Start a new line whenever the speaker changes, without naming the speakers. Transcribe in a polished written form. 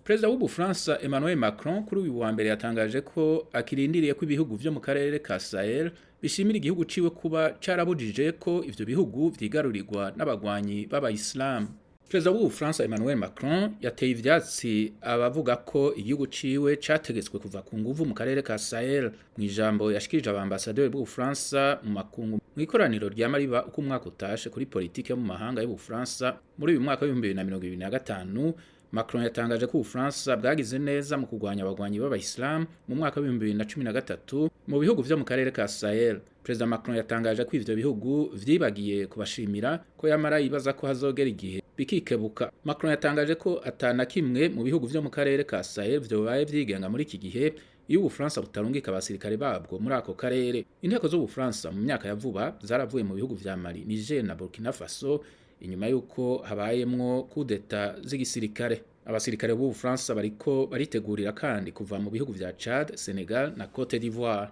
Perezida w'Ubufaransa Emmanuel Macron kuri uyu wa mbere yatangaje ko akirindiriye ko ibihugu vyo mu karere ka Sahel bishimira igihugu ciwe kuba carabujije ko ivyo bihugu vyigarurirwa n'abagwanyi b'abayisilamu. Perezida w'Ubufaransa Emmanuel Macron yateye ivyatsi abavuga ko igihugu ciwe categetswe kuva ku nguvu mu karere ka Sahel. Mu ijambo yashikirije abambasaderi b'Ubufaransa mu makungu mu ikoraniro rya Mariba uko umwaka utashe kuri politike yo mu mahanga y'Ubufaransa muri uyu mwaka w'2025, Macron yatangaje ko Ubufaransa bwagize neza mu kurwanya abagwanyi b'abayisilamu mu mwaka w'2013 mu bihugu vyo mu karere ka Sahel. Perezida Macron yatangaje ko ivyo bihugu vyibagiye kubashimira, ko yamara yibaza ko hazogera igihe bikikebuka. Macron yatangaje ko atana kimwe mu bihugu vyo mu karere ka Sahel vyobaye vyigenga muri iki gihe iyo Ubufaransa butarungika abasirikare babwo muri ako karere. Inteko z'Ubufaransa mu myaka ya vuba zaravuye mu bihugu vya Mali, Niger na Burkina Faso inyuma y'uko habayemwo kudeta z'igisirikare. Abasirikare b'Ubufaransa bariko baritegurira kandi kuva mu bihugu vya Chad, Senegal na Cote d'Ivoire.